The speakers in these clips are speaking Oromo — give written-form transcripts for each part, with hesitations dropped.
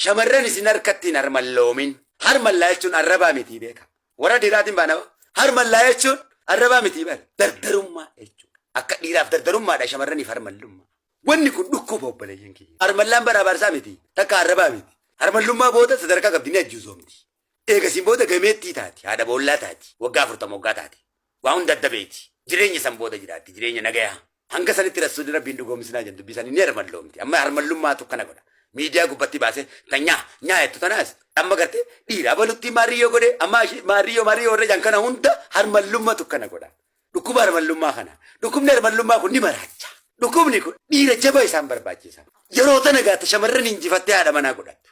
Shamarran isin harkatti hin harmalloomin. Harmallaa jechuun arrabaa mitii beeka. Warra dhiiraatiin baana. Harmallaa jechuun arrabaa mitii bara. Dardarummaa jechuudha. Akka dhiiraaf dardarummaadha, shamarraniif harmallummaa. Wanni kun dhukkuba, obboleeyyan kiyya. Harmallaan bara abaarsaa miti. Takka arrabaa miti. Harmallummaa booda sadarkaa qabdi, ni ajjuusoomti. Eegasiin booda gameettii taati. Haadha boollaa taati. Waggaa 40 waggaa taati. Waa hunda adda beeti. Jireenya san booda jiraatti. Jireenya nagayaa. Hanga sanitti Rasuulli Rabbiin dhugoomsinaa jennu dubbii isaanii ni harmalloomti. Amma harmallummaatu kana godha. Miidiyaa gubbatti baasee ta nyaa nyaa jettu tanaas amma gartee dhiira abalutti maariyyoo godhe, amma maariyyoo maariyyoo warra jan kana hunda harmallummatu kana godha. Dhukkuba harmallummaa kana. Dhukkubni harmallummaa kun ni maraacha. Dhukkubni kun dhiira jaba isaan barbaachisa. Yeroo tana gaata shamarran injifattee haadha manaa godhattu.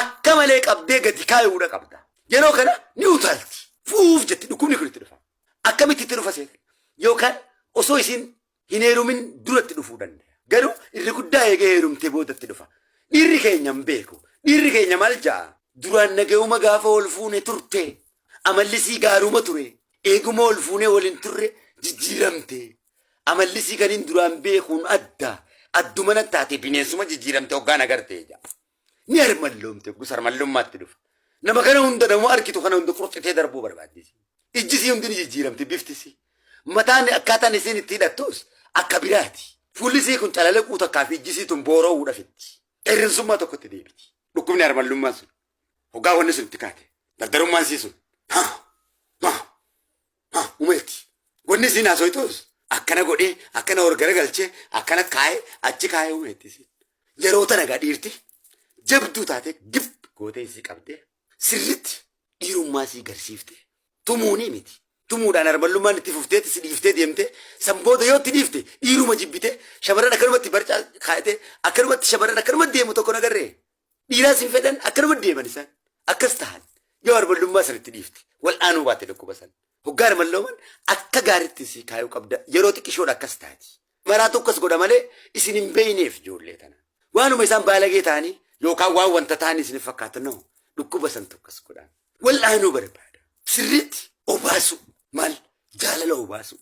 Akka malee qabdee gadi kaayuudha qabda. Yeroo kana ni utaalti. Fuuf jetti, dhukkubni kun itti dhufa. Akkamitti itti dhufa seeta? Yookaan osoo isin hin heerumin duratti dhufuu danda'a. Garuu irri guddaa eegee heerumtee boodatti dhufa. Dhiirri keenya hin beeku. Dhiirri keenya maal ja'a? Duraan nagayuma gaafa ol fuune turte. Amallisii gaaruma ture. Eeguma ol fuunee waliin turre jijjiiramte. Amallisii kan hin duraan beekuun adda. Adduma na taate, bineensuma jijjiiramte hoggaan agartee ja'a. Ni harmalloomte, gosa harmallummaatti dhufa. Nama kana hunda, nama argitu kana hunda qurxitee darbuu barbaaddi. Ijji isii hundi ni jijjiiramti, bifti isii. Mataan akkaataan isiin itti hidhattus akka biraati. Fuulli isii kun calalaquu takkaa fi ijji isii tun boora'uudha fitti. Qeerransummaa tokkotti deebiti. Dhukkubni harmallummaan sun. Hoggaa wanni sun itti kaate. Dardarummaan isii sun. Ha! Ha! Ha! Umeetti. Wanni isiin haasoytus akkana godhee, akkana ol garagalchee, akkana kaa'ee, achi kaa'ee umeetti isiin. Yeroo tana gaa dhiirti jabduu taate gib gootee isii qabdee sirritti dhiirummaa isii garsiifte tumuunii miti. Tumuudhaan harmallummaan itti fufteetti si dhiiftee deemte. San booda yoo itti dhiifte dhiiruma jibbite, shamarran akkanumatti barcaa kaa'ate, akkanumatti shamarran akkanumatti deemu tokko nagarree. Dhiiraas hin fedhan, akkanuma deeman isaan. Akkas tahan yoo harmallummaa san itti dhiifte wal'aanuu baatte dhukkuba san. Hoggaa harmallooman akka gaariitti isii kaayuu qabda, yeroo xiqqishoodha akkas taati. Maraatu akkas godha malee isin hin beeyneef ijoollee tana. Waanuma isaan baalagee ta'anii yookaan waan wanta ta'anii isin fakkaata, no, dhukkuba santu akkas godha. Wal'aanuu barbaada. Sirriitti obaasu, maal, jaalala obaasu.